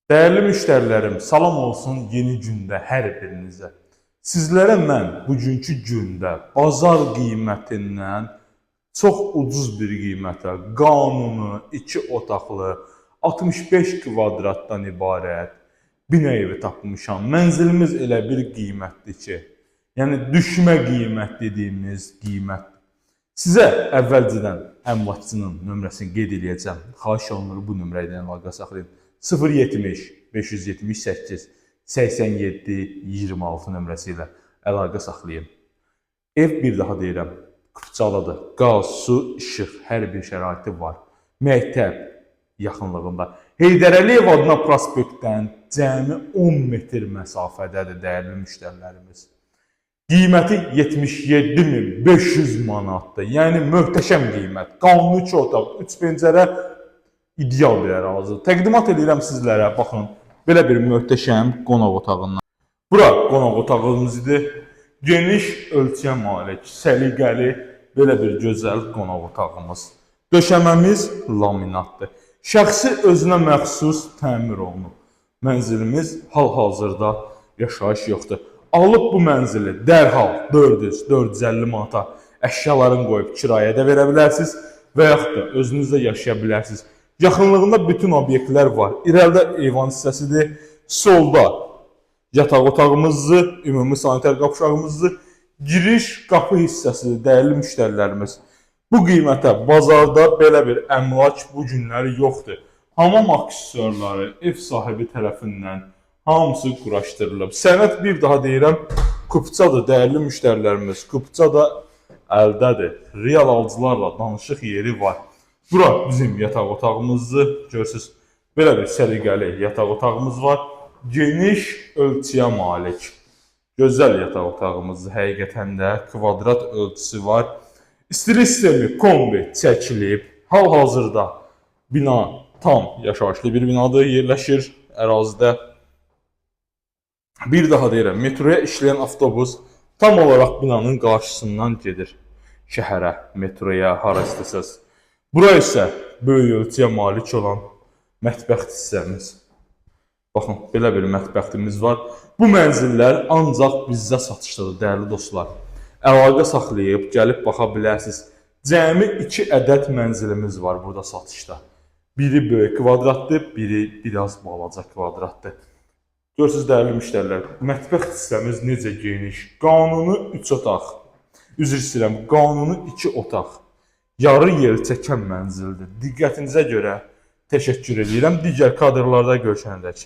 Dəyərli müştərilərim, salam olsun yeni gündə hər birinizə. Sizlərə mən bugünkü gündə bazar qiymətindən çox ucuz bir qiymətə qanuni 2 otaqlı 65 kvadratdan ibarət bina evi tapmışam. Mənzilimiz elə bir qiymətdir ki, yəni düşmə qiymət dediyimiz qiymət. Sizə əvvəlcədən əmlakçının nömrəsini qeyd eləyəcəm. Xahiş olunur bu nömrə ilə əlaqə saxlayın. 070 578 87 26 nömrəsi ilə əlaqə saxlayın. Ev bir daha deyirəm, Kupçalıdır. Qaz, su, işıq, hər bir şəraiti var. Məktəb yaxınlığında. Heydər Əliyev adına prospektdən cəmi 10 metr məsafədədir, dəyərli müştərilərimiz. Qiyməti 77.500 manatdır. Yəni möhtəşəm qiymət. Qanuni 2 otaq, 3 pəncərə, ideal bir ərazi. Təqdimat edirəm sizlərə. Baxın, belə bir möhtəşəm qonaq otağından. Bura qonaq otağımız idi. Geniş ölçüyə malik, səliqəli belə bir gözəl qonaq otağımız. Döşəməmiz laminatdır. Şəxsi özünə məxsus təmir olunub. Mənzilimiz hal-hazırda yaşayış yoxdur. Alıb bu mənzili dərhal 400-450 manata əşyalarını qoyub kirayə də verə bilərsiniz və yaxud da özünüz də yaşaya bilərsiniz. Yaxınlığında bütün obyektlər var. İrəlidə eyvan hissəsidir. Solda yataq otağımızdır, ümumi sanitar qapşağımızdır. Giriş qapı hissəsidir, dəyərli müştərilərimiz. Bu qiymətə bazarda belə bir əmlak bu günləri yoxdur. Hamam aksesuarları ev sahibi tərəfindən hamısı quraşdırılıb. Sənəd bir daha deyirəm, kupçadır, dəyərli müştərilərimiz. Kupça da əldədir. Real alıcılarla danışıq yeri var. Bura bizim yataq otağımızdır. Görürsüz, belə bir səliqəli yataq otağımız var. Geniş ölçüyə malik. Gözəl yataq otağımızdır. Həqiqətən də kvadrat ölçüsü var. İstilik sistemi kombi çəkilib. Hal-hazırda bina tam yaşayışlı bir binadır, yerləşir ərazidə. Bir daha deyirəm, metroya işləyən avtobus tam olaraq binanın qarşısından gedir şəhərə, metroya, hara istəsəz. Bura isə böyük ölçüyə malik olan mətbəx hissəmiz. Baxın, belə bir mətbəximiz var. Bu mənzillər ancaq bizdə satışdadır, dəyərli dostlar. Əlaqə saxlayıb gəlib baxa bilərsiniz. Cəmi 2 ədəd mənzilimiz var burada satışda. Biri böyük kvadratdır, biri biraz balaca kvadratdır. Görürsüz, dəyərli müştərilər, mətbəx hissəmiz necə geniş. Qanuni 3 otaq. Üzr istəyirəm, qanuni 2 otaq. Yarı yer çəkən mənzildir. Diqqətinizə görə təşəkkür edirəm. Digər kadrlarda görüşənədək.